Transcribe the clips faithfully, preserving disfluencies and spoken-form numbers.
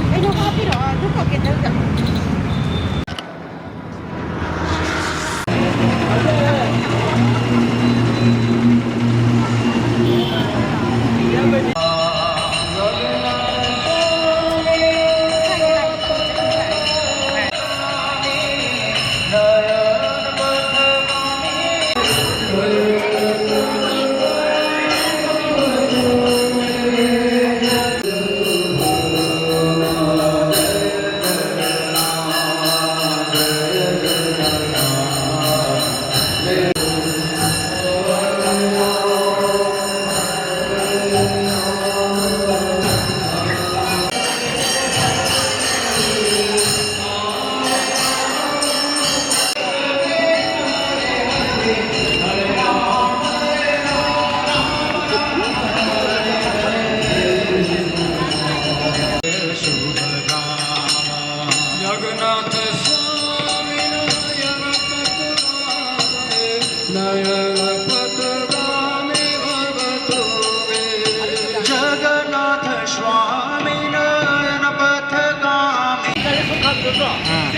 ꯀꯩꯅꯣ ꯍꯥꯞꯄꯤꯔꯛꯑꯣ, ꯑꯗꯨ ꯄꯣꯀꯦꯠꯇ ꯑꯝꯇ꯫ जगन्नाथ स्वामी नयन पथगामी। ꯎꯝ꯫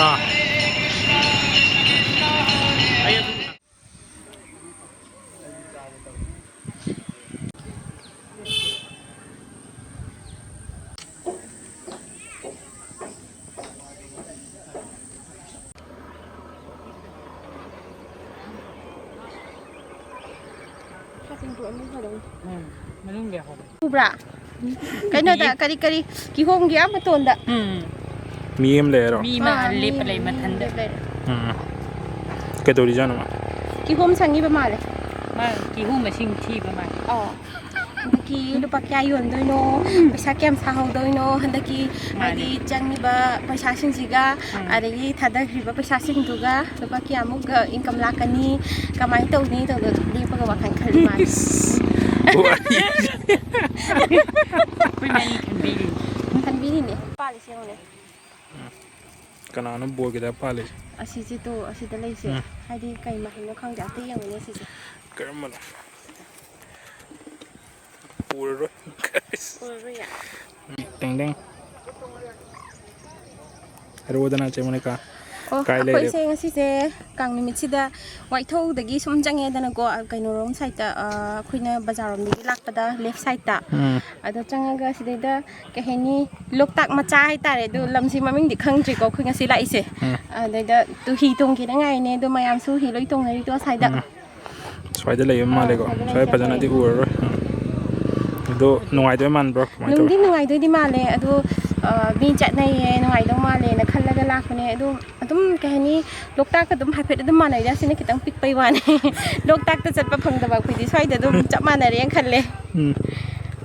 ꯑꯥ꯫ ꯎꯝ, ꯃꯅꯨꯡꯗ ꯌꯥꯍꯧꯕꯅꯤ꯫ ꯎꯕ꯭ꯔꯥ? ꯀꯩꯅꯣꯗ, ꯀꯔꯤ, ꯀꯔꯤ, ꯀꯤꯍꯣꯝꯒꯤ ꯑꯥ ꯃꯇꯣꯟꯗ꯫ ꯎꯝ꯫ ꯃꯤ ꯑꯃ ꯂꯩꯔꯣ? ꯃꯤ ꯑꯃ ꯑꯥ, ꯂꯦꯞꯄ ꯃꯤ ꯂꯩ ꯑꯃ ꯃꯊꯟꯗ꯫ ꯂꯦꯞ ꯂꯩꯔꯦ꯫ ꯎꯝ꯫ ꯀꯩꯗꯧꯔꯤꯖꯥꯠꯅꯣ ꯃꯥ? ꯀꯤꯍꯣꯝ ꯁꯪꯉꯤꯕ ꯃꯥꯜꯂꯦ꯫ ꯃꯥ ꯀꯤꯍꯣꯝ ꯃꯁꯤꯡ ꯊꯤꯕ ꯃꯥꯜꯂꯦ꯫ ꯑꯣ꯫ ꯍꯟꯗꯛꯀꯤ ꯂꯨꯄꯥ ꯀꯌꯥ ꯌꯣꯟꯗꯣꯏꯅꯣ? ꯄꯩꯁꯥ ꯀꯌꯥꯝ ꯁꯥꯍꯧꯗꯣꯏꯅꯣ? ꯍꯟꯗꯛꯀꯤ ꯃꯥꯅꯦ꯫ ꯍꯥꯏꯗꯤ ꯆꯪꯉꯤꯕ ꯄꯩꯁꯥꯁꯤꯡꯁꯤꯒ ꯎꯝ꯫ ꯑꯗꯒꯤ ꯊꯥꯗꯈ꯭ꯔꯤꯕ ꯄꯩꯁꯥꯁꯤꯡꯗꯨꯒ ꯂꯨꯄꯥ ꯀꯌꯥꯃꯨꯛ income ꯂꯥꯛꯀꯅꯤ? ꯀꯃꯥꯏꯅ ꯇꯧꯅꯤ? ꯇꯧꯗꯅ ꯂꯦꯞꯄꯒ ꯋꯥꯈꯜ ꯈꯜꯂꯤ ꯃꯥꯜꯂꯦ꯫ ꯋꯥꯔꯤꯁꯦ꯫ ꯑꯩꯈꯣꯏ ꯃꯔꯤ ꯈꯟꯕꯤꯔꯤꯅꯤ꯫ ꯈꯟꯕꯤꯔꯤꯅꯦ꯫ ꯄꯥꯜꯂꯤꯁꯦ ꯌꯦꯡꯉꯨꯅꯦ꯫ ꯀꯅꯥꯅꯣ ꯕꯣꯜꯒꯤꯗ ꯄꯥꯜꯂꯤꯁꯦ? ꯑꯁꯤꯁꯦ ꯇꯣ, ꯑꯁꯤꯗ ꯂꯩꯁꯦ꯫ ꯎꯝ꯫ ꯍꯥꯏꯗꯤ ꯀꯩ ꯃꯍꯩꯅꯣ ꯈꯪꯗꯦ, ꯑꯝꯇ ꯌꯦꯡꯉꯨꯅꯦ ꯁꯤꯁꯦ꯫ ꯀꯔꯝꯕꯅꯣ? ꯎꯔꯔꯣꯏ꯫ ꯎꯔꯔꯣꯏꯌꯦ? ꯇꯦꯡ ꯇꯦꯡ꯫ ꯍꯥꯏꯔꯛꯑꯣꯗꯅ, ꯆꯦ ꯃꯣꯅꯤꯀꯥ꯫ ꯑꯣ, ꯀꯥꯏ ꯂꯩꯔꯦ? ꯑꯩꯈꯣꯏꯁꯦ ꯉꯁꯤꯁꯦ ꯀꯥꯡ ꯅꯨꯃꯤꯠꯁꯤꯗ ꯋꯥꯏꯊꯧꯗꯒꯤ ꯁꯨꯝ ꯆꯪꯉꯦꯗꯅꯀꯣ, ꯀꯩꯅꯣꯔꯣꯝ ꯁꯥꯏꯠꯇ, ꯑ, ꯑꯩꯈꯣꯏꯅ ꯕꯖꯥꯔꯔꯣꯝꯗꯒꯤ ꯂꯥꯛꯄꯗ ꯂꯦꯐ ꯁꯥꯏꯠꯇ꯫ ꯎꯝ꯫ ꯑꯗꯣ ꯆꯪꯉꯒ ꯁꯤꯗꯩꯗ ꯀꯩ ꯍꯥꯏꯅꯤ, ꯂꯣꯛꯇꯥꯛ ꯃꯆꯥ ꯍꯥꯏꯇꯥꯔꯦ꯫ ꯑꯗꯨ ꯂꯝꯁꯤ ꯃꯃꯤꯡꯗꯤ ꯈꯪꯗ꯭ꯔꯤꯀꯣ ꯑꯩꯈꯣꯏ ꯉꯁꯤ ꯂꯥꯛꯏꯁꯦ꯫ ꯎꯝ꯫ ꯑꯗꯩꯗ ꯇꯨ ꯍꯤ ꯇꯣꯡꯒꯦꯅ ꯉꯥꯏꯔꯤꯅꯦ, ꯑꯗꯣ ꯃꯌꯥꯝꯁꯨ ꯍꯤ ꯂꯣꯏ ꯇꯣꯡꯅꯔꯤꯗꯣ ꯁ꯭ꯋꯥꯏꯗ꯫ ꯎꯝ꯫ ꯁ꯭ꯋꯥꯏꯗ ꯂꯩꯕ ꯑꯥ, ꯃꯥꯜꯂꯦꯀꯣ꯫ ꯁ꯭ꯋꯥꯏꯗ ꯁ꯭ꯋꯥꯏ ꯂꯩꯁꯦ ꯐꯖꯅꯗꯤ ꯂꯩ꯫ ꯎꯔꯔꯣꯏ꯫ ꯎꯝ꯫ ꯑꯗꯣ ꯅꯨꯡꯉꯥꯏꯗꯣꯏ ꯃꯥꯟꯕ꯭ꯔꯣ? ꯀꯃꯥꯏꯅ ꯅꯨꯡꯗꯤ ꯇꯧꯋꯤ? ꯅꯨꯡꯉꯥꯏꯗꯣꯏꯗꯤ ꯃꯥꯜꯂꯦ, ꯑꯗꯣ, ꯑ, ꯃꯤ ꯆꯠꯅꯩꯌꯦ, ꯅꯨꯡꯉꯥꯏꯗꯧ ꯃꯥꯜꯂꯦꯅ ꯈꯜꯂꯒ ꯂꯥꯛꯄꯅꯦ꯫ ꯑꯗꯨꯝ, ꯑꯗꯨꯝ ꯀꯩ ꯍꯥꯏꯅꯤ, ꯂꯣꯛꯇꯥꯛꯀ ꯑꯗꯨꯝ ꯍꯥꯏꯐꯦꯠ ꯑꯗꯨꯝ ꯃꯥꯟꯅꯩꯗ, ꯁꯤꯅ ꯈꯤꯇꯪ ꯄꯤꯛꯄꯩ ꯋꯥꯅꯤ꯫ ꯂꯣꯛꯇꯥꯛꯇ ꯆꯠꯄ ꯐꯪꯗꯕ ꯑꯩꯈꯣꯏꯗꯤ ꯁ꯭ꯋꯥꯏꯗ ꯑꯗꯨꯝ ꯆꯞ ꯃꯥꯟꯅꯔꯦꯅ ꯈꯜꯂꯦ꯫ ꯎꯝ꯫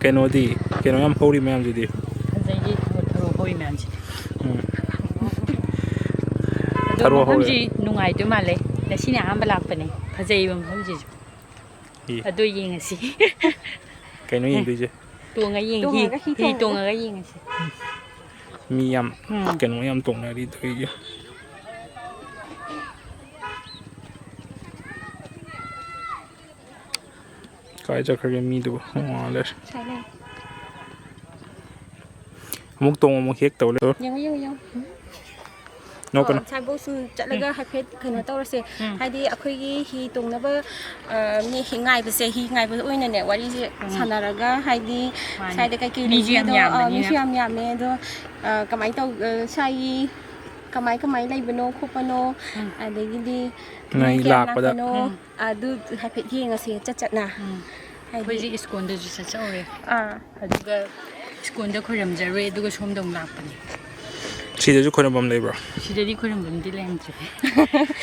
ꯀꯩꯅꯣꯗꯤ, ꯀꯩꯅꯣ ꯌꯥꯝ ꯍꯧꯔꯤ ꯃꯌꯥꯝꯁꯤꯗꯤ꯫ ꯐꯖꯩꯌꯦ, ꯊꯔꯣ, ꯊꯔꯣ ꯍꯧꯔꯤ ꯃꯌꯥꯝꯁꯤꯗꯤ꯫ ꯎꯝ꯫ ꯑꯗꯣ ꯊꯔꯣ ꯍꯧꯔꯦ꯫ ꯃꯐꯝꯁꯤ ꯅꯨꯡꯉꯥꯏꯗꯣꯏ ꯃꯥꯜꯂꯦ꯫ ꯉꯁꯤꯅ ꯑꯍꯥꯟꯕ ꯂꯥꯛꯄꯅꯦ꯫ ꯐꯖꯩꯌꯦꯕ ꯃꯐꯝꯁꯤꯁꯨ꯫ ꯏ꯫ ꯑꯗꯨ ꯌꯦꯡꯉꯁꯤ꯫ ꯀꯩꯅꯣ ꯌꯦꯡꯗꯣꯏꯁꯦ? ꯇꯣꯡꯉ ꯌꯦꯡ-, ꯍꯤ, ꯇꯣꯡꯉꯒ, ꯍꯤ ꯍꯤ ꯇꯣꯡꯉꯒ꯫ ꯇꯣꯡꯉꯒ ꯌꯦꯡꯉꯁꯤ꯫ ꯃꯤ ꯌꯥꯝ, ꯎꯝ꯫ ꯀꯩꯅꯣ ꯌꯥꯝ ꯇꯣꯡꯅꯔꯤ ꯇꯧꯔꯤꯁꯦ꯫ ꯀꯥꯏ ꯆꯠꯈ꯭ꯔꯒꯦ ꯃꯤꯗꯨꯕꯨ? ꯑꯣ, ꯂꯩꯔꯦ꯫ ꯁꯥꯏ ꯂꯩ꯫ ꯑꯃꯨꯛ ꯇꯣꯡ, ꯑꯃꯨꯛ ꯍꯦꯛ ꯇꯧ ꯂꯩꯔꯦ꯫ ꯌꯦꯡꯉꯨ, ꯌꯦꯡꯉꯨ, ꯌꯦꯡꯉꯨ꯫ ꯅꯣꯛꯀꯅꯨ꯫ ꯑꯣ, ꯁꯥꯏꯕꯣꯛꯁꯨ ꯆꯠꯂꯒ ꯎꯝ꯫ ꯍꯥꯏꯐꯦꯠ ꯀꯩꯅꯣ ꯎꯝ꯫ ꯇꯧꯔꯁꯦ꯫ ꯎꯝ꯫ ꯍꯥꯏꯗꯤ ꯑꯩꯈꯣꯏꯒꯤ ꯍꯤ ꯇꯣꯡꯅꯕ, ꯑ, ꯃꯤ ꯍꯤ ꯉꯥꯏꯕꯁꯦ, ꯍꯤ ꯉꯥꯏꯕ ꯑꯣꯏꯅꯅꯦ ꯋꯥꯔꯤꯁꯦ ꯎꯝ꯫ ꯁꯥꯟꯅꯔꯒ, ꯍꯥꯏꯗꯤ ꯃꯥꯅꯤ꯫ ꯁ꯭ꯋꯥꯏꯗ ꯀꯩꯀꯩ ꯃꯤꯁꯨ ꯌꯥꯝ ꯂꯩꯒꯦꯗꯣ, ꯑ, ꯌꯥꯝꯕꯅꯤꯅ꯫ ꯃꯤꯁꯨ ꯌꯥꯝ ꯌꯥꯝꯃꯦ꯫ ꯑꯗꯣ, ꯑ, ꯀꯃꯥꯏꯅ ꯇꯧ-, ꯑ, ꯁ꯭ꯋꯥꯏꯒꯤ ꯀꯃꯥꯏ ꯀꯃꯥꯏ ꯂꯩꯕꯅꯣ ꯈꯣꯠꯄꯅꯣ, ꯎꯝ꯫ ꯑꯗꯒꯤꯗꯤ ꯃꯤ ꯅꯣꯏ ꯀꯌꯥꯝ ꯂꯥꯛꯄꯗ꯫ ꯂꯥꯛꯄꯅꯣ, ꯎꯝ꯫ ꯑꯗꯨ ꯍꯥꯏꯐꯦꯠ ꯌꯦꯡꯉꯁꯦ ꯆꯠ ꯆꯠꯅ꯫ ꯎꯝ꯫ ꯍꯥꯏꯗꯤ ꯑꯩꯈꯣꯏꯁꯦ ꯏꯁꯀꯣꯟꯗꯁꯨ ꯆꯠꯆꯧꯔꯦ꯫ ꯑꯥ꯫ ꯑꯗꯨꯒ ꯏꯁꯀꯣꯟꯗ ꯈꯣꯏꯔꯝꯖꯔꯨꯔꯦ, ꯑꯗꯨꯒ ꯁꯣꯝꯗ ꯑꯃꯨꯛ ꯂꯥꯛꯄꯅꯦ꯫ ꯁꯤꯗꯁꯨ ꯈꯣꯏꯔꯝꯐꯝ ꯂꯩꯕ꯭ꯔꯣ? ꯁꯤꯗꯗꯤ ꯈꯣꯏꯔꯝꯐꯝꯗꯤ ꯂꯩꯔꯝꯗ꯭ꯔꯦ꯫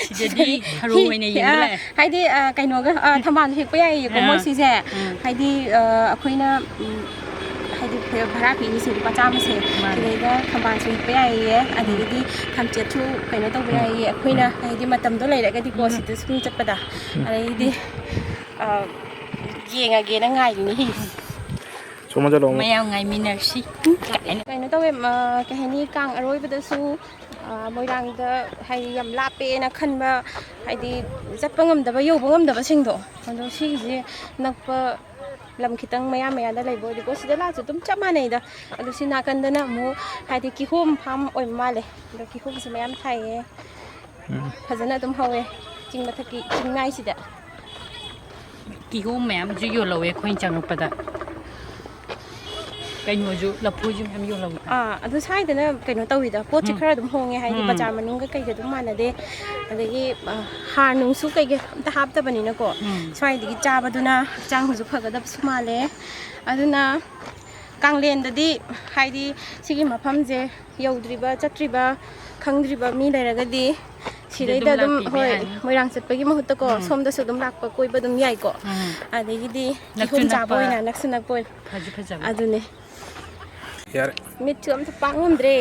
ꯁꯤꯗꯗꯤ ꯊꯔꯣ ꯍꯤ-, ꯑꯣꯏꯅ ꯌꯦꯡꯕ ꯑ, ꯂꯥꯛꯑꯦ꯫ ꯍꯥꯏꯗꯤ, ꯑ, ꯀꯩꯅꯣꯒ, ꯑ, ꯊꯝꯕꯥꯜꯁꯨ ꯍꯦꯛꯄ ꯌꯥꯏꯌꯦꯀꯣ, ꯑꯥ꯫ ꯃꯣꯏ ꯁꯤꯁꯦ꯫ ꯎꯝ꯫ ꯍꯥꯏꯗꯤ, ꯑ, ꯑꯩꯈꯣꯏꯅ, ꯎꯝ, ꯍꯥꯏꯗꯤ, ꯚꯔꯥ ꯄꯤꯔꯤꯁꯦ ꯂꯨꯄꯥ ꯆꯥꯝꯃꯁꯦ꯫ ꯃꯥꯅꯦ꯫ ꯁꯤꯗꯩꯗ ꯊꯝꯕꯥꯜꯁꯨ ꯍꯦꯛꯄ ꯌꯥꯏꯌꯦ, ꯎꯝ꯫ ꯑꯗꯒꯤꯗꯤ ꯊꯝꯆꯦꯠꯁꯨ ꯀꯩꯅꯣ ꯇꯧꯕ ꯎꯝ꯫ ꯌꯥꯏꯌꯦ꯫ ꯑꯩꯈꯣꯏꯅ, ꯎꯝ꯫ ꯍꯥꯏꯗꯤ, ꯃꯇꯝꯗꯣ ꯂꯩꯔꯒꯗꯤꯀꯣ, ꯎꯝ꯫ ꯁꯤꯗ ꯁꯨꯝ ꯆꯠꯄꯗ꯫ ꯎꯝ꯫ ꯑꯗꯩꯗꯤ, ꯑ, ꯌꯦꯡꯉꯒꯦꯅ ꯉꯥꯏꯔꯤꯅꯦ ꯍꯤ꯫ ꯁꯣꯝꯗ ꯆꯠꯂꯣ ꯑꯃꯨꯛ꯫ ꯃꯌꯥꯝ ꯉꯥꯏꯃꯤꯟꯅꯔꯁꯤ꯫ ꯀꯩꯅꯣ ꯇꯧꯋꯦ, ꯑ, ꯀꯩ ꯍꯥꯏꯅꯤ, ꯀꯥꯡ ꯑꯔꯣꯏꯕꯗꯁꯨ ꯑ, ꯃꯣꯏꯔꯥꯡꯗ ꯍꯥꯏꯗꯤ ꯌꯥꯝ ꯂꯥꯞꯄꯦꯅ ꯈꯟꯕ, ꯍꯥꯏꯗꯤ ꯆꯠꯄ ꯉꯝꯗꯕ, ꯌꯧꯕ ꯉꯝꯗꯕꯁꯤꯡꯗꯣ, ꯑꯗꯣ ꯁꯤꯒꯤꯁꯦ ꯅꯛꯄ ꯂꯝ ꯈꯤꯇꯪ ꯃꯌꯥ ꯃꯌꯥꯗ ꯂꯩꯕ ꯑꯣꯏꯗꯤꯀꯣ, ꯁꯤꯗ ꯂꯥꯛꯑꯁꯨ ꯑꯗꯨꯝ ꯆꯞ ꯃꯥꯟꯅꯩꯗ꯫ ꯑꯗꯣ ꯁꯤ ꯅꯥꯀꯟꯗꯅ ꯑꯃꯨꯛ ꯍꯥꯏꯗꯤ ꯀꯤꯍꯣꯝ ꯐꯥꯝ ꯑꯣꯏꯕ ꯃꯥꯜꯂꯦ꯫ ꯑꯗꯣ ꯀꯤꯍꯣꯝꯁꯦ ꯃꯌꯥꯝ ꯊꯥꯏꯌꯦ꯫ ꯎꯝ꯫ ꯐꯖꯅ ꯑꯗꯨꯝ ꯍꯧꯋꯦ ꯆꯤꯡ ꯃꯊꯛꯀꯤ ꯆꯤꯡꯃꯥꯏꯁꯤꯗ꯫ ꯀꯤꯍꯣꯝ ꯃꯌꯥꯝꯁꯨ ꯌꯣꯜꯍꯧꯋꯦ ꯑꯩꯈꯣꯏꯅ ꯆꯪꯉꯛꯄꯗ꯫ ꯀꯩꯅꯣꯁꯨ, ꯂꯐꯣꯏꯁꯨ ꯃꯌꯥꯝ ꯌꯣꯜꯍꯧꯋꯦ꯫ ꯑꯥ, ꯑꯗꯨ ꯁ꯭ꯋꯥꯏꯗꯅ ꯀꯩꯅꯣ ꯇꯧꯋꯤꯗ, ꯄꯣꯠꯁꯦ ꯎꯝ꯫ ꯈꯔ ꯑꯗꯨꯝ ꯍꯣꯡꯉꯦ, ꯍꯥꯏꯗꯤ ꯎꯝ꯫ ꯕꯖꯥꯔ ꯃꯅꯨꯡꯒ ꯀꯩꯒ ꯑꯗꯨꯝ ꯃꯥꯟꯅꯗꯦ꯫ ꯑꯗꯒꯤ, ꯑ, ꯍꯥꯔ ꯅꯨꯡꯁꯨ ꯀꯩꯒ ꯑꯝꯇ ꯍꯥꯞꯇꯕꯅꯤꯅꯀꯣ, ꯎꯝ꯫ ꯁ꯭ꯋꯥꯏꯗꯒꯤ ꯆꯥꯕꯗꯨꯅ ꯍꯛꯆꯥꯡꯁꯨ ꯐꯒꯗꯕꯁꯨ ꯃꯥꯜꯂꯦ꯫ ꯑꯗꯨꯅ ꯀꯥꯡꯂꯦꯟꯗꯗꯤ ꯍꯥꯏꯗꯤ ꯁꯤꯒꯤ ꯃꯐꯝꯁꯦ ꯌꯧꯗ꯭ꯔꯤꯕ, ꯆꯠꯇ꯭ꯔꯤꯕ, ꯈꯪꯗ꯭ꯔꯤꯕ ꯃꯤ ꯂꯩꯔꯒꯗꯤ ꯁꯤꯗ ꯁꯤꯗꯩꯗ ꯑꯗꯨꯝ ꯑꯗꯨꯝ, ꯂꯥꯛꯄꯤꯕ ꯍꯣꯏ, ꯌꯥꯅꯤ꯫ ꯃꯣꯏꯔꯥꯡ ꯆꯠꯄꯒꯤ ꯃꯍꯨꯠꯇꯀꯣ, ꯎꯝ꯫ ꯁꯣꯝꯗꯁꯨ ꯑꯗꯨꯝ ꯂꯥꯛꯄ ꯀꯣꯏꯕ ꯑꯗꯨꯝ ꯌꯥꯏꯀꯣ꯫ ꯎꯝ꯫ ꯑꯗꯒꯤꯗꯤ ꯅꯛꯁꯨ ꯀꯤꯍꯣꯝ ꯆꯥꯕ ꯅꯛꯄ, ꯑꯣꯏꯅ ꯅꯛꯁꯨ ꯅꯛꯄ ꯑꯣꯏꯅ꯫ ꯐꯁꯨ ꯐꯖꯕ꯫ ꯑꯗꯨꯅꯦ꯫ ꯌꯥꯔꯦ꯫ ꯃꯤꯠꯁꯨ ꯑꯝꯇ ꯄꯥꯡ ꯉꯝꯗ꯭ꯔꯦ꯫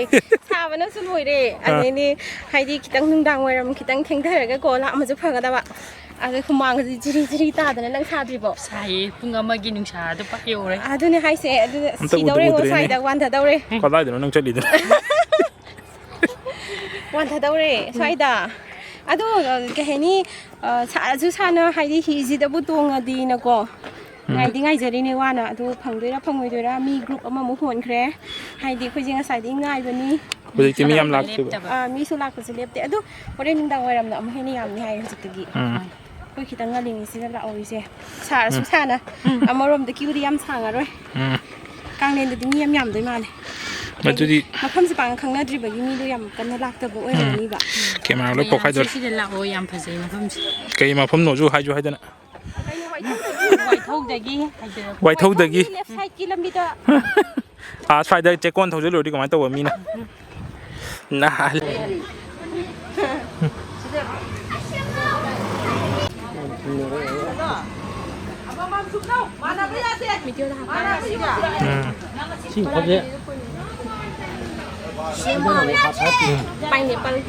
ꯁꯥꯕꯅꯁꯨ ꯂꯣꯏꯔꯦ꯫ ꯑꯥ꯫ ꯑꯗꯩꯗꯤ ꯍꯥꯏꯗꯤ ꯈꯤꯇꯪ ꯅꯨꯡꯗꯥꯡ ꯋꯥꯏꯔꯝ ꯈꯤꯇꯪ ꯊꯦꯡꯊꯔꯒꯀꯣ ꯂꯥꯛꯑꯝꯃꯁꯨ ꯐꯒꯗꯕ꯫ ꯑꯗꯩ ꯍꯨꯃꯥꯡꯒꯁꯦ ꯖꯤꯔꯤ ꯖꯤꯔꯤ ꯇꯥꯗꯅ, ꯅꯪ ꯁꯥꯗ꯭ꯔꯤꯕꯣ? ꯁꯥꯏꯌꯦ, ꯄꯨꯡ ꯑꯃꯒꯤ ꯅꯨꯡꯁꯥꯗꯣ ꯄꯥꯛ ꯌꯧꯔꯦ꯫ ꯑꯗꯨꯅꯦ ꯍꯥꯏꯁꯦ, ꯑꯗꯨꯅ ꯑꯝꯇ ꯎꯗ ꯁꯤꯗꯧꯔꯦꯉꯣ ꯎꯗ꯭ꯔꯦꯅꯦ꯫ ꯁ꯭ꯋꯥꯏꯗ ꯋꯥꯟꯊꯗꯧꯔꯦ꯫ ꯀꯗꯥꯏꯗꯅꯣ ꯅꯪ ꯆꯠꯂꯤꯗꯣ? ꯋꯥꯟꯊꯗꯧꯔꯦ ꯁ꯭ꯋꯥꯏꯗ꯫ ꯑꯗꯣ, ꯀꯩ ꯍꯥꯏꯅꯤ, ꯑ, ꯁꯥꯔꯁꯨ ꯁꯥꯅ, ꯍꯥꯏꯗꯤ, ꯍꯤꯁꯤꯗꯕꯨ ꯇꯣꯡꯉꯗꯤꯅꯀꯣ, ꯎꯝ꯫ ꯉꯥꯏꯗꯤ ꯉꯥꯏꯖꯔꯤꯅꯦ ꯋꯥꯅ꯫ ꯑꯗꯨ ꯐꯪꯗꯣꯏꯔꯥ ꯐꯪꯉꯣꯏꯗꯣꯏꯔꯥ, ꯃꯤ group ꯑꯃꯃꯨꯛ ꯍꯣꯟꯈ꯭ꯔꯦ꯫ ꯍꯥꯏꯗꯤ, ꯑꯩꯈꯣꯏꯁꯦ ꯉꯁꯥꯏꯗꯒꯤ ꯉꯥꯏꯕꯅꯤ꯫ ꯍꯧꯖꯤꯛꯇꯤ ꯃꯤ ꯌꯥꯝ ꯂꯥꯛꯇꯦꯕ꯫ ꯂꯦꯞꯇꯕ꯫ ꯑ, ꯃꯤꯁꯨ ꯂꯥꯛꯄꯁꯦ ꯂꯦꯞꯇꯦ꯫ ꯑꯗꯣ ꯍꯣꯔꯦꯟ ꯅꯨꯡꯗꯥꯡ ꯋꯥꯏꯔꯝꯅ ꯑꯃꯨꯛ ꯍꯦꯟꯅ ꯌꯥꯝꯅꯤ ꯍꯥꯏ ꯍꯧꯖꯤꯛꯇꯒꯤ꯫ ꯎꯝ꯫ ꯑꯩꯈꯣꯏ ꯈꯤꯇꯪ ꯉꯜꯂꯤꯉꯩꯁꯤꯗ ꯂꯥꯛꯍꯧꯔꯤꯁꯦ꯫ ꯁꯥꯔꯁꯨ ꯎꯝ꯫ ꯁꯥꯅ꯫ ꯎꯝ꯫ ꯑꯃꯔꯣꯝꯗ queueꯗꯤ ꯌꯥꯝ ꯁꯥꯡꯉꯔꯣꯏ꯫ ꯎꯝ꯫ ꯀꯥꯡꯂꯦꯟꯗꯗꯤ ꯃꯤ ꯌꯥꯝ ꯌꯥꯝꯗꯣꯏ ꯃꯥꯜꯂꯦ꯫ ꯍꯥꯏꯗꯤ ꯑꯗꯨꯗꯤ ꯃꯐꯝꯁꯦ ꯄꯥꯛꯅ ꯈꯪꯅꯗ꯭ꯔꯤꯕꯒꯤ ꯃꯤꯗꯣ ꯌꯥꯝ ꯀꯟꯅ ꯂꯥꯛꯇꯕ ꯎꯝ꯫ ꯑꯣꯏꯔꯝꯒꯅꯤꯕ꯫ Camera ꯂꯣꯏ ꯃꯌꯥꯝꯁꯦ ꯄꯣꯛꯈꯥꯏꯗꯣꯔꯦ꯫ ꯁꯤꯗ ꯂꯥꯛꯑꯣ, ꯌꯥꯝ ꯐꯖꯩ ꯃꯐꯝꯁꯦ꯫ ꯀꯩ ꯃꯐꯝꯅꯣꯁꯨ ꯍꯥꯏꯁꯨ ꯍꯥꯏꯗꯅ꯫ ꯀꯩꯅꯣ ꯋꯥꯏꯊꯧꯗꯒꯤ? ꯋꯥꯏꯊꯧꯗꯒꯤ ꯍꯥꯏꯗꯣꯏꯔꯥ? ꯋꯥꯏꯊꯧꯗꯒꯤ꯫ ꯋꯥꯏꯊꯧꯒꯤ left sideꯀꯤ ꯂꯝꯕꯤꯗ꯫ ꯑꯥ, ꯁ꯭ꯋꯥꯏꯗ ꯆꯦꯛꯀꯣꯟ ꯊꯧꯖꯤꯜꯂꯨꯔꯗꯤ ꯀꯃꯥꯏꯅ ꯇꯧꯕ ꯃꯤꯅ? ꯅꯍꯥꯟ꯫ ꯎꯝ꯫ ꯁꯤ ꯃꯐꯝꯁꯦ꯫ Pineapple꯫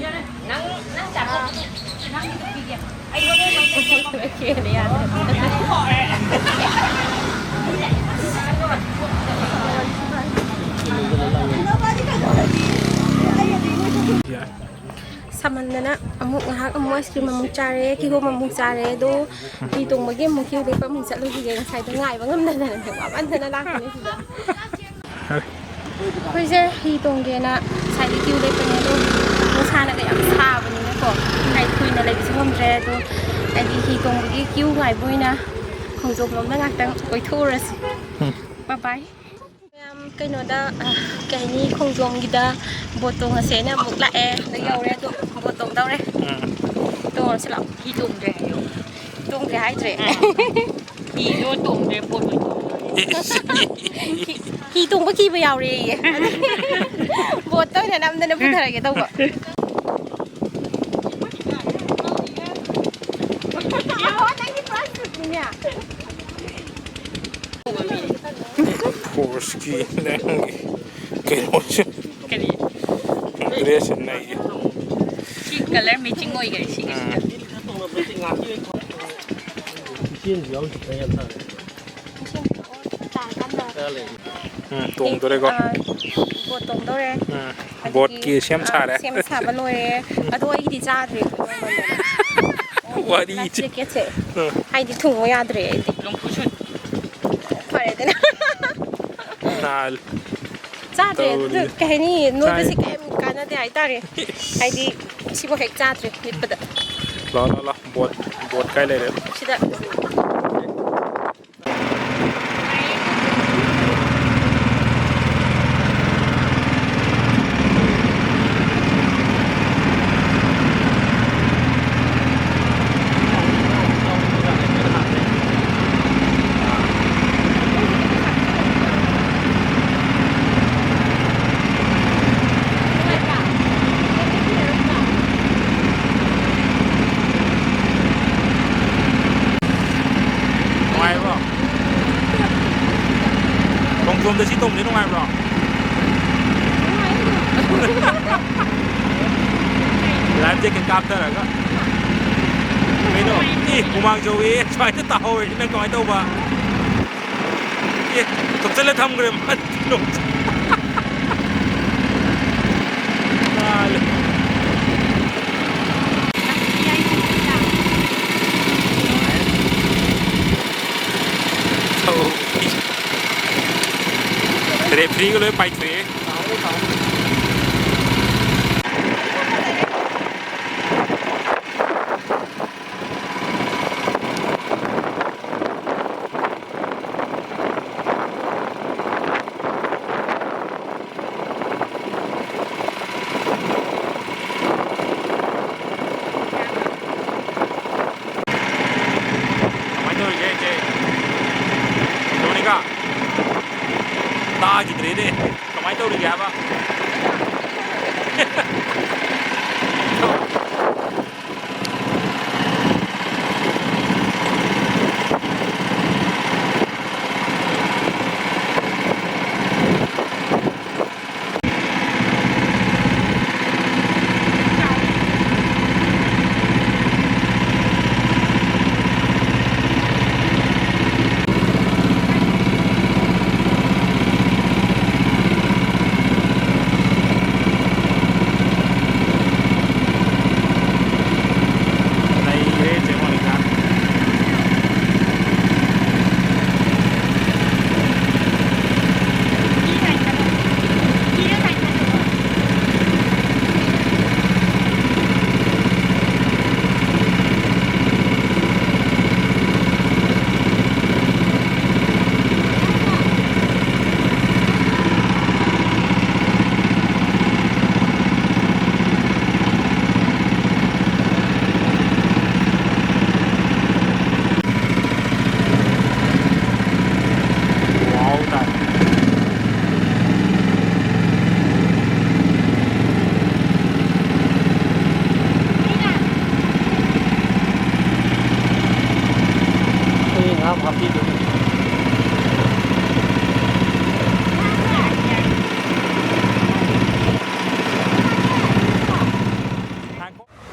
ꯁꯥꯃꯟꯗꯅ ꯑꯃꯨꯛ ꯉꯥꯏꯍꯥꯛ ꯑꯃꯨꯛ ice cream ꯑꯃꯨꯛ ꯆꯥꯔꯦ, ꯀꯤꯍꯣꯝ ꯑꯃꯨꯛ ꯆꯥꯔꯦ, ꯑꯗꯣ ꯍꯤ ꯇꯣꯡꯕꯒꯤ ꯑꯃꯨꯛ queue ꯂꯦꯞꯄ ꯑꯃꯨꯛ ꯆꯠꯂꯨꯈꯤꯒꯦ꯫ ꯉꯁꯥꯏꯗꯣ ꯉꯥꯏꯕ ꯉꯝꯗꯗꯅꯅꯦ, ꯋꯥꯃꯟꯗꯅ ꯂꯥꯛꯄꯅꯦ ꯁꯤꯗ꯫ ꯑꯩꯈꯣꯏꯁꯦ ꯍꯤ ꯇꯣꯡꯒꯦꯅ ꯉꯁꯥꯏꯗꯤ queue ꯂꯦꯞꯄꯅꯦ, ꯑꯗꯣ ꯅꯨꯡꯁꯥꯅꯒ ꯌꯥꯝ ꯁꯥꯕꯅꯤꯅꯀꯣ, ꯍꯥꯏꯗꯤ ꯀꯨꯏꯅ ꯂꯩꯕꯁꯨ ꯉꯝꯗ꯭ꯔꯦ꯫ ꯑꯗꯣ ꯍꯥꯏꯗꯤ ꯍꯤ ꯇꯣꯡꯕꯒꯤ queue ꯉꯥꯏꯕ ꯑꯣꯏꯅ ꯈꯣꯡꯖꯣꯝ ꯂꯣꯝꯗ ꯉꯥꯛꯇꯪ ꯀꯣꯏꯊꯣꯛꯎꯔꯁꯤ꯫ ꯎꯝ꯫ Bye bye꯫ ꯃꯌꯥꯝ ꯀꯩꯅꯣꯗ, ꯑ, ꯀꯩ ꯍꯥꯏꯅꯤ, ꯈꯣꯡꯖꯣꯝꯒꯤꯗ boat ꯇꯣꯡꯉꯁꯦꯅ ꯑꯃꯨꯛ ꯂꯥꯛꯑꯦ꯫ ꯑꯗ ꯌꯧꯔꯦ, ꯑꯗꯣ boat ꯇꯣꯡꯗꯧꯔꯦ꯫ ꯎꯝ꯫ ꯇꯣꯡꯉꯁꯤ ꯂꯥꯛꯑꯣ꯫ ꯍꯤ ꯇꯣꯡꯗ꯭ꯔꯦ ꯍꯥꯏꯌꯣ꯫ ꯇꯣꯡꯗꯦ ꯍꯥꯏꯗ꯭ꯔꯦ꯫ ꯎꯝ꯫ ꯍꯤꯁꯨ ꯇꯣꯡꯗ꯭ꯔꯦ, boat ꯑꯣꯏꯅ ꯇꯣꯡꯉꯦ꯫ ꯏꯁ꯫ ꯍꯤ, ꯍꯤ ꯇꯣꯡꯕ ꯀꯤꯕ ꯌꯥꯎꯔꯦꯌꯦ꯫ Boat ꯇ ꯑꯣꯏꯅ ꯅꯝꯗꯅ ꯄꯨꯊꯔꯒꯦ ꯇꯧꯕ꯫ ꯐꯣꯔꯁꯀꯤ ꯅꯪꯒꯤ ꯀꯩꯅꯣꯁꯦ꯫ ꯀꯔꯤ? Dress ꯅꯩꯌꯦ꯫ ꯁꯤ colour matching ꯑꯣꯏꯈꯔꯦ ꯁꯤꯒꯤꯁꯤꯒ꯫ ꯎꯝ꯫ ꯏꯆꯦꯅꯁꯨ ꯌꯥꯎꯔꯤꯁꯤ ꯈꯔ ꯌꯥꯝ ꯁꯥꯔꯦ꯫ ꯎꯝ, ꯇꯣꯡꯗꯣꯔꯦꯀꯣ꯫ ꯑꯥ, boat ꯇꯣꯡꯗꯧꯔꯦ꯫ ꯎꯝ, ꯑꯗꯒꯤ, boat ꯀꯤ ꯁꯦꯝ ꯑꯥ, ꯁꯥꯔꯦ꯫ ꯁꯦꯝ ꯁꯥꯕ ꯂꯣꯏꯔꯦ꯫ ꯑꯗꯣ ꯑꯩꯒꯤꯗꯤ ꯆꯥꯗ꯭ꯔꯤ꯫ ꯋꯥꯔꯤꯁꯦ꯫ Life jacket ꯁꯦ꯫ ꯎꯝ꯫ ꯍꯥꯏꯗꯤ ꯊꯨꯡꯉꯨ ꯌꯥꯗ꯭ꯔꯦ ꯑꯩꯗꯤ꯫ ꯐꯔꯦꯗꯅ꯫ ꯅꯥꯜꯂꯦ꯫ ꯆꯥꯗ꯭ꯔꯦ꯫ ꯑꯗꯨ ꯇꯧꯔꯤ꯫ ꯀꯩ ꯍꯥꯏꯅꯤ, ꯅꯣꯏꯕꯁꯤ ꯆꯥꯏ꯫ ꯀꯩꯝ ꯀꯥꯟꯅꯗꯦ ꯍꯥꯏꯇꯥꯔꯦ꯫ ꯍꯥꯏꯗꯤ ꯁꯤꯐꯥꯎ ꯍꯦꯛ ꯆꯥꯗ꯭ꯔꯦ ꯂꯤꯠꯄꯗ꯫ ꯂꯥ, ꯂꯥ, ꯂꯥ꯫ Boat, boat ꯀꯥꯏ ꯂꯩꯔꯦ? ꯁꯤꯗ꯫ ꯅꯨꯡꯉꯥꯏꯕ꯭ꯔꯣ? ꯈꯣꯡꯖꯣꯝꯗ ꯁꯤ ꯇꯣꯡꯕꯁꯦ ꯅꯨꯡꯉꯥꯏꯕ꯭ꯔꯣ? Life jacket ꯀꯥꯞꯊꯔꯒ꯫ ꯀꯩꯅꯣ? ꯑꯦ, ꯍꯨꯃꯥꯡ ꯁꯧꯋꯦ꯫ ꯁꯨꯃꯥꯏꯅ ꯇꯥꯍꯧꯔꯗꯤ ꯅꯪ ꯀꯃꯥꯏꯅ ꯇꯧꯕ? ꯑꯦ, ꯊꯨꯞꯆꯜꯂ ꯊꯝꯈ꯭ꯔꯦ ꯃꯥ꯫ ꯅꯥꯜꯂꯦ꯫ ꯃꯤꯒ ꯂꯣꯏ ꯄꯥꯏꯊꯣꯛꯑꯦ꯫ ꯀꯃꯥꯏꯅ ꯇꯧꯔꯤꯒꯦ, ꯏꯆꯦ? ꯃꯣꯅꯤꯀꯥ? ꯇꯥꯈꯤꯗ꯭ꯔꯦꯅꯦ꯫ ꯀꯃꯥꯏꯅ ꯇꯧꯔꯤꯒꯦ ꯍꯥꯏꯕ? ꯅꯩꯈ꯭ꯔꯦ ꯆꯦ ꯃꯣꯅꯤꯀꯥ꯫ Wow ꯇꯥꯏ꯫ ꯑꯩ ꯉꯥ ꯍꯥꯞꯄꯤꯗꯣꯏꯅꯤ꯫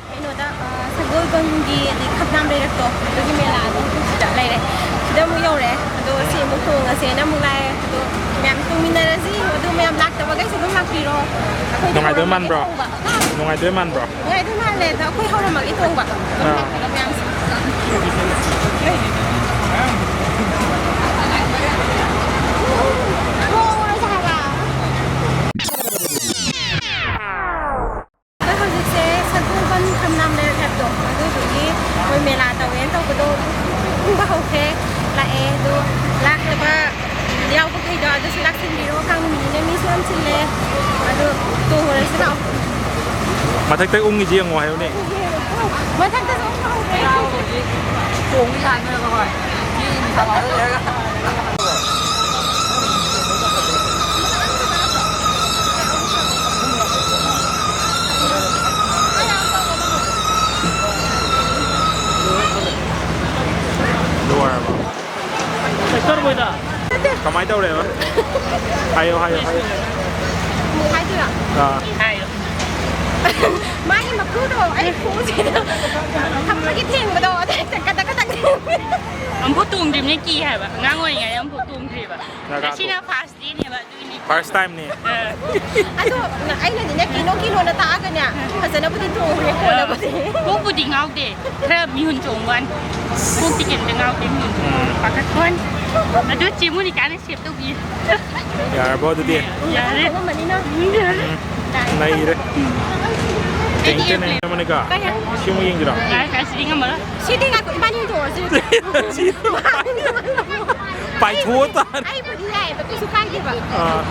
ꯀꯩꯅꯣꯗ, ꯑ, ꯁꯒꯣꯜꯕꯟꯒꯤ ꯑꯗꯩ ꯈꯝꯂꯥꯡ ꯂꯩꯔꯛꯇꯣ, ꯑꯗꯨꯒꯤ ꯃꯦꯂꯥꯗꯣ ꯁꯤꯗ ꯂꯩꯔꯦ꯫ ꯁꯤꯗ ꯑꯃꯨꯛ ꯌꯧꯔꯦ꯫ ꯑꯗꯣ ꯁꯤ ꯑꯃꯨꯛ ꯇꯣꯡꯉꯁꯦꯅ ꯑꯃꯨꯛ ꯂꯥꯛꯑꯦ꯫ ꯑꯗꯣ ꯃꯌꯥꯝ ꯇꯣꯡꯃꯤꯟꯅꯔꯁꯤ꯫ ꯑꯗꯣ ꯃꯌꯥꯝ ꯂꯥꯛꯇꯕꯈꯩꯁꯨ ꯑꯗꯨꯝ ꯂꯥꯛꯄꯤꯔꯣ꯫ ꯑꯩꯈꯣꯏꯗꯤ ꯅꯨꯡꯉꯥꯏꯗꯣꯏ ꯍꯧꯔꯝꯃꯒꯦ ꯃꯥꯟꯕ꯭ꯔꯣ? ꯇꯣꯡꯕ꯫ ꯍꯥ? ꯅꯨꯡꯉꯥꯏꯗꯣꯏ ꯃꯥꯟꯕ꯭ꯔꯣ? ꯅꯨꯡꯉꯥꯏꯗꯣꯏ ꯃꯥꯜꯂꯦ꯫ ꯑꯗꯣ ꯑꯩꯈꯣꯏ ꯍꯧꯔꯝꯃꯒꯦ ꯇꯣꯡꯕ꯫ ꯑꯗꯨꯝ ꯑꯥ꯫ ꯂꯥꯛꯄꯤꯔꯣ ꯃꯌꯥꯝꯁꯦ꯫ ꯇꯣꯡꯉꯔꯣꯏꯁꯦ ꯍꯥꯏꯕ꯫ ꯍꯧꯈ꯭ꯔꯦ, ꯂꯥꯛꯑꯦ꯫ ꯑꯗꯨ ꯂꯥꯛꯇꯕ ꯌꯥꯎꯕꯈꯩꯗꯣ ꯑꯗꯨꯁꯨ ꯂꯥꯛꯁꯤꯟꯕꯤꯔꯣ꯫ ꯀꯥꯡ ꯅꯨꯃꯤꯠꯅꯤꯅ ꯃꯤꯁꯨ ꯌꯥꯝ ꯆꯤꯜꯂꯦ꯫ ꯑꯗꯨ ꯇꯣꯡꯉꯨꯔꯁꯤ ꯂꯥꯛꯑꯣ꯫ ꯃꯊꯛꯇ ꯎꯪꯉꯤꯁꯤ ꯌꯦꯡꯉꯣ ꯍꯥꯏꯌꯨꯅꯦ꯫ ꯃꯊꯛꯇꯁꯨ ꯑꯃꯨꯛ ꯍꯧꯈ꯭ꯔꯦ꯫ ꯇꯣꯡꯕ ꯌꯥꯅꯤꯕ ꯍꯣꯏ꯫ ꯃꯤ ꯅꯨꯡꯁꯥ ꯃꯔꯛꯇ ꯂꯩꯔꯒ꯫ ꯂꯣꯏꯔꯕꯣ? ꯀꯃꯥꯏꯅ ꯇꯧꯔꯦꯕ? ꯍꯥꯏꯌꯣ, ꯍꯥꯏꯌꯣ, ꯍꯥꯏꯌꯣ꯫ ꯍꯥꯏꯗꯣꯏꯔꯣ? ꯑꯥ꯫ ꯍꯥꯏꯌꯣ꯫ ꯃꯥꯒꯤ ꯃꯈꯨꯗꯣ ꯑꯩ ꯈꯨꯁꯤꯗ ꯊꯝꯕꯒꯤ ꯊꯦꯡꯕꯗꯣ ꯑꯗꯩ ꯀꯗꯛ ꯀꯗꯛ ꯊꯦꯡꯕ꯫ ꯑꯃꯨꯛꯐꯥꯎ ꯇꯣꯡꯗ꯭ꯔꯤꯕꯅꯤ ꯀꯤ ꯍꯥꯏꯕ꯫ ꯑꯉꯥꯡ ꯑꯣꯏꯔꯤꯉꯩꯗ ꯑꯃꯨꯛꯐꯥꯎ ꯇꯣꯡꯗ꯭ꯔꯤꯕ꯫ ꯉꯁꯤꯅ first dayꯅꯦꯕ ꯑꯗꯨꯒꯤꯅꯤ꯫ First timeꯅꯦ꯫ ꯑꯥ꯫ ꯑꯗꯣ ꯑꯩꯅꯗꯤꯅꯦ ꯀꯤꯅꯣ ꯀꯤꯅꯣꯅ ꯇꯥꯛꯑꯒꯅꯦ ꯐꯖꯅꯕꯨꯗꯤ ꯇꯣꯡꯉꯦ ꯀꯣꯟꯅꯕꯨꯗꯤ꯫ ꯀꯣꯛꯄꯨꯗꯤ ꯉꯥꯎꯗꯦ꯫ ꯈꯔ ꯃꯤꯍꯨꯟ ꯆꯣꯡꯕ ꯋꯥꯅꯤ꯫ ꯀꯣꯛꯇꯤ ꯀꯩꯝꯇ ꯉꯥꯎꯗꯦ, ꯃꯤꯍꯨꯟ ꯆꯣꯡꯕ ꯄꯥꯈꯠꯄ ꯋꯥꯅꯤ꯫ ꯑꯗꯣ ꯆꯦ ꯃꯣꯅꯤꯀꯥꯅ save ꯇꯧꯕꯤ꯫ ꯌꯥꯔꯕꯣ ꯑꯗꯨꯗꯤ? ꯌꯥꯔꯦ꯫ ꯈꯪꯉꯝꯃꯅꯤꯅ꯫ ꯎꯝ, ꯌꯥꯔꯦ꯫ ꯎꯝ, ꯅꯩꯔꯦ꯫ ꯑꯩꯗꯤ ꯇꯦꯡ ꯇꯦꯡ airplane ꯃꯅꯤꯀꯥ꯫ ꯀꯩ ꯍꯥꯏ-, ꯁꯤꯃꯨꯛ ꯌꯦꯡꯁꯤꯔꯣ? ꯌꯥꯔꯦ, ꯀꯥꯏ ꯁꯤꯗꯤ ꯉꯝꯃꯔꯣꯏ꯫ ꯁꯤꯗꯤ ꯉꯥꯏꯈꯣ, ꯏꯕꯥꯅꯤ ꯇꯣꯡꯉꯁꯤ꯫ ꯄꯥꯏꯊꯣꯛꯑ ꯇꯥꯔꯦ꯫ ꯑꯩꯕꯨꯗꯤ ꯌꯥꯏꯌꯦꯕ, ꯀꯩꯁꯨ ꯀꯥꯏꯗꯦꯕ꯫ ꯑꯥ꯫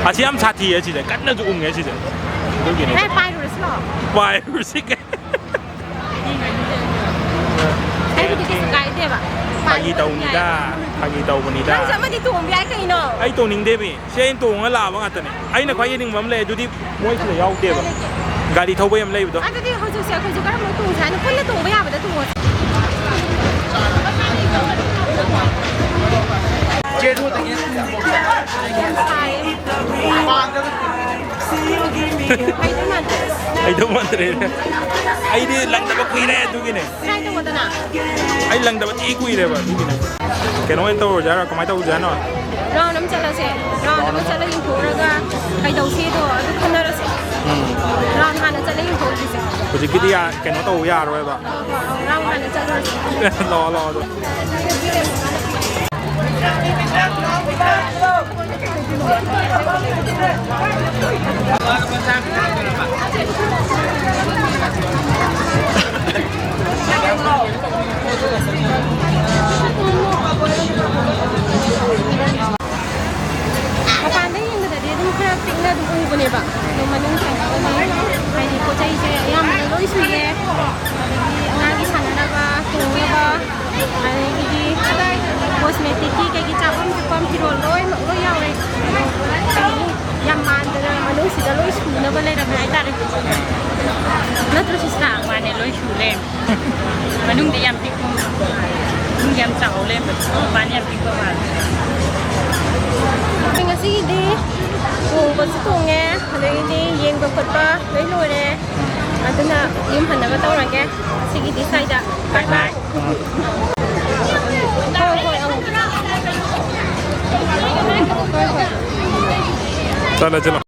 ꯑꯁꯤ ꯌꯥꯝ ꯁꯥꯊꯤꯌꯦ ꯁꯤꯁꯦ, ꯀꯟꯅꯁꯨ ꯎꯪꯉꯦ ꯁꯤꯁꯦ꯫ ꯑꯗꯨꯒꯤꯅꯦ꯫ ꯅꯪ ꯄꯥꯏꯔꯨꯔꯁꯤ ꯂꯥꯛꯑꯣ꯫ ꯄꯥꯏꯔꯨꯔꯁꯤ ꯀꯩ-, ꯑꯩꯕꯨꯗꯤ ꯀꯩꯁꯨ ꯀꯥꯏꯗꯦꯕ꯫ ꯐꯥꯒꯤ ꯄꯥꯏꯔꯨꯔꯁꯨ ꯇꯧꯅꯤꯗ, ꯌꯥꯏꯌꯦ꯫ ꯐꯥꯒꯤ ꯇꯧꯕꯅꯤꯗ꯫ ꯅꯪꯁꯨ ꯑꯃꯗꯤ ꯇꯣꯡꯕ ꯌꯥꯏ ꯀꯩꯅꯣ꯫ ꯑꯩ ꯇꯣꯡꯅꯤꯡꯗꯦꯃꯤ꯫ ꯁꯤ ꯑꯩꯅ ꯇꯣꯡꯉ ꯂꯥꯛꯑꯕ ꯉꯥꯛꯇꯅꯦ꯫ ꯑꯩꯅ ꯈ꯭ꯋꯥꯏ ꯌꯦꯡꯅꯤꯡꯕ ꯑꯃ ꯂꯩ, ꯑꯗꯨꯗꯤ ꯃꯣꯏ ꯁꯤꯗ ꯌꯥꯎꯗꯦꯕ꯫ ꯒꯥꯔꯤ ꯊꯧꯕꯩ ꯑꯃ ꯂꯩꯕꯗꯣ꯫ ꯑꯗꯨꯗꯤ ꯍꯧꯖꯤꯛꯁꯦ ꯑꯩꯈꯣꯏꯁꯨ ꯀꯔꯝꯕ ꯇꯣꯡꯁꯦ ꯍꯥꯏꯅꯣ? ꯄꯨꯟꯅ ꯇꯣꯡꯕ ꯌꯥꯕꯗ ꯇꯣꯡꯉꯁꯦ꯫ ꯌꯥꯝ ꯁꯥꯏꯌꯦ꯫ ꯍꯩꯗꯧ ꯃꯥꯟꯗ꯭ꯔꯦ꯫ ꯍꯩꯗꯧ ꯃꯥꯟꯗ꯭ꯔꯦ꯫ ꯑꯩꯗꯤ ꯂꯪꯗꯕ ꯀꯨꯏꯔꯦ ꯑꯗꯨꯒꯤꯅꯦ꯫ Try ꯇꯧꯑꯣꯗꯅ꯫ ꯑꯩ ꯂꯪꯗꯕ ꯊꯤ ꯀꯨꯏꯔꯦꯕ ꯑꯗꯨꯒꯤꯅꯦ꯫ ꯀꯩꯅꯣ ꯑꯣꯏꯅ ꯇꯧꯔꯁꯦ ꯍꯥꯏꯔꯣ? ꯀꯃꯥꯏꯅ ꯇꯧꯁꯦ ꯍꯥꯏꯅꯣ? Round ꯑꯃ ꯆꯠꯂꯁꯦ꯫ Round ꯑꯃ ꯆꯠꯂ ꯌꯦꯡꯊꯣꯛꯎꯔꯒ ꯀꯩꯗꯧꯁꯦꯗꯣ ꯑꯗꯨ ꯈꯟꯅꯔꯁꯦ꯫ ꯎꯝ꯫ Round ꯍꯥꯟꯅ ꯆꯠꯂ ꯌꯦꯡꯊꯣꯛꯎꯁꯦ꯫ ꯍꯧꯖꯤꯛꯀꯤꯗꯤ ꯌꯥ-, ꯀꯩꯅꯣ ꯇꯧꯕ ꯌꯥꯔꯔꯣꯏꯕ꯫ Round ꯍꯥꯟꯅ ꯆꯠꯂꯨꯔꯁꯦ꯫ ꯂꯥꯛꯑꯣ, ꯂꯥꯛꯑꯣ ꯑꯗꯣ꯫ ꯅꯠꯇ꯭ꯔꯣ ꯁꯤꯁꯇꯔ? ꯃꯥꯅꯦ, ꯂꯣꯏ ꯁꯨ ꯂꯩꯔꯝꯃꯦ꯫ ꯃꯅꯨꯡꯗꯤ ꯌꯥꯝ ꯄꯤꯛꯄ ꯃꯥꯜꯂꯦ꯫ ꯃꯅꯨꯡꯗꯤ ꯌꯥꯝ ꯆꯥꯎ ꯂꯩꯔꯝꯃꯦ꯫ ꯃꯄꯥꯟꯗꯤ ꯌꯥꯝ ꯄꯤꯛꯄ ꯃꯥꯜꯂꯦ꯫ ꯑꯩꯈꯣꯏ ꯉꯁꯤꯒꯤꯗꯤ ꯇꯣꯡꯕꯁꯨ ꯇꯣꯡꯉꯦ, ꯑꯗꯒꯤꯗꯤ ꯌꯦꯡꯕ ꯈꯣꯠꯄ ꯂꯣꯏ ꯂꯣꯏꯔꯦ꯫ ꯑꯗꯨꯅ ꯌꯨꯝ ꯍꯟꯅꯕ ꯇꯧꯔꯒꯦ꯫ ꯉꯁꯤꯒꯤꯗꯤ ꯁ꯭ꯋꯥꯏꯗ꯫ ꯕꯥꯏ ꯕꯥꯏ꯫ ꯍꯣꯏ, ꯍꯣꯏ, ꯑꯧ꯫ ꯍꯣꯏ, ꯍꯣꯏ꯫ ꯆꯠꯂꯣ, ꯆꯠꯂꯣ꯫